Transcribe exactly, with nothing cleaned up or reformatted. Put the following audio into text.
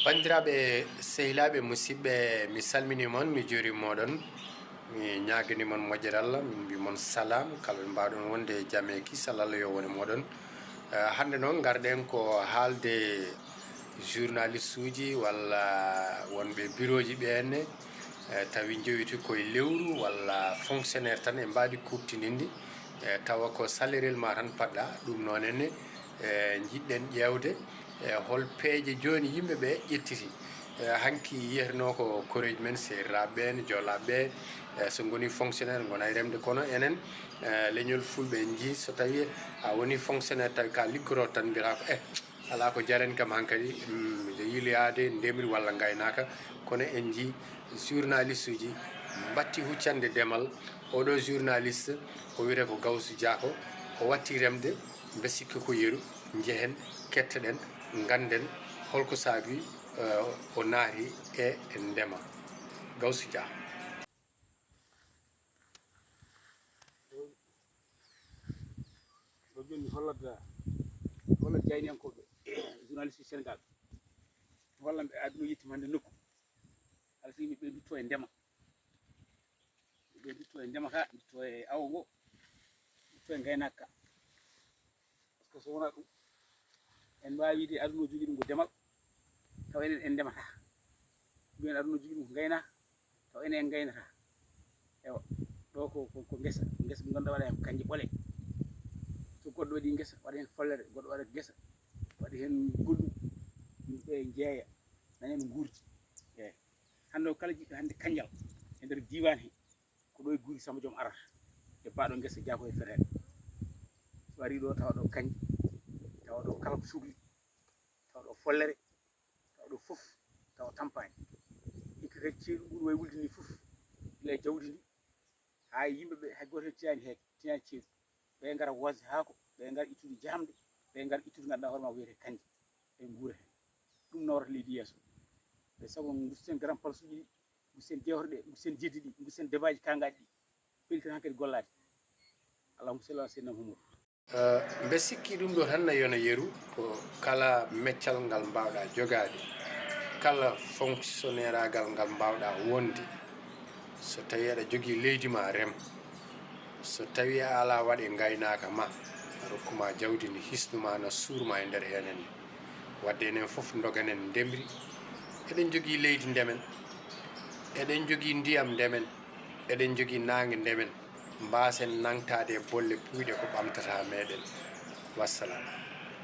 Banndiraaɓe, sehilaaɓe, musidɓe, mi salminii mon, mi juuriima mooɗon, mi ñaaganii mon moƴƴere Allah, min mbii mon salaam, kala ɓe mbaawɗon wonde e jam e kisal Allah yo wone mooɗon. Eh, hannde noon ngarɗen ko haalde journaliste uji walla wonɓe bureau ji ɓeen, eh, tawi njowiti koye lewru walla fonctionnaire tan e mbaadi kuuɓtinindi, eh, tawa ko salariel ma tan paɗɗa, ɗum noon enne, eh, njiɗɗen ƴeewde, eh, hol peeje jooni yimɓe ɓe ƴettiti. Eh, hanki yiyatenoo ko koreeji men seeriraaɓe ɓeen, joolaaɓe ɓe, eh, so ngoni fonctionnaire ngona e remde, kono enen, eh, leñol fulɓe en njii so tawi a woni fonctionnaire tawi ka liggoroo tan mbiyata ko, eh, alaa ko jarani kam hankadi, mm, miɗo yiiloyaade ndemri walla ngaynaaka, kono en njii journaliste uji mbatti huccande demal. Oɗo journaliste o wiyetee ko Gawsu Jaaxo, o watti remde, mbe sikki ko yeru, njehen, kettoɗen, ngannden holko saabi, eh, o naati e ndema. Gawsu Jaaxo. Ɗo jooni mi hollat, hollat jayniyankooɓe, journaliste Sénégal. Mi hollan ɓe aduna yettiima hannde nokku. Alaa so yimɓe ɓe ndutto e ndema. Ɓe ndutto e ndema ka, ndutto e awo ngo, ndutto e ngaynaaka ka. Par ce que so wonaa ɗum, en mbaawi wiide aduna o jogii ɗum ko demal, tawa enen en ndemataa. Mbiyen aduna o jogii ɗum ko ngaynaaka, tawa enen en ngaynataa. Ewa, ɗo ko, ko, ko ngesa, ngesa mo ngannduɗaa waɗa heen ko kannje ɓole. So goɗɗo waɗi ngesa, waɗa heen follere, goɗɗo waɗa ngesa, waɗa heen goɗɗum, yimɓe njeeya, nana no nguurdi. Eeyi. Hannde o kala jiɗɗo hannde kannjal e nder diiwaan he, ko ɗo e Guuri Samba Joom arata, e paaɗo ngesa Jaaxo e fereeɓe. So arii ɗo, tawa ɗo kannje, tawa ɗo kala ko sukli, tawa ɗo follere, tawa ɗo fof, tawa tampaani. Hikka kadi ceeɗu ngu no wayi wulde ni fof, gila e jawdi ndi, haa e yimɓe ɓe, hay gooto heen tinaani heen, tinaani ceeɗu. Ɓe ngara woosa haako, ɓe ngara ittude jamɗe, ɓe ngara ittude ngannduɗaa hoore ma wiyetee kannje, ɓe nguura heen. Ɗum nawrata leydi yeeso. Ɓe sago ngusten Grand Place uji ɗi, ngusten Jewre ɗe, ngusten Jeddi ɗi, ngusten debaaji kaangaaɗi ɗi. Pellitan hankadi gollaade. Allahumma salli ala Seydina Muhammad. Eh, mbe sikki ɗum ɗo tan na yona yeru, ko kala meccal ngal mbaawɗa jogaade, kala fonctionnaire agal ngal mbaawɗa wonde, so tawi aɗa jogii leydi ma rem, so tawi a alaa waɗe ngaynaaka ma, a rokkuma jawdi ndi hisnuma na suurma e nder heen henne. Wadde enen fof ndoganen ndemri. Eɗen jogii leydi ndemen, eɗen jogii ndiyam ndemen, eɗen jogii naange ndemen, mbaasen nangtaade e bolle puuyɗe ko ɓamtata meɗen. Wassalam.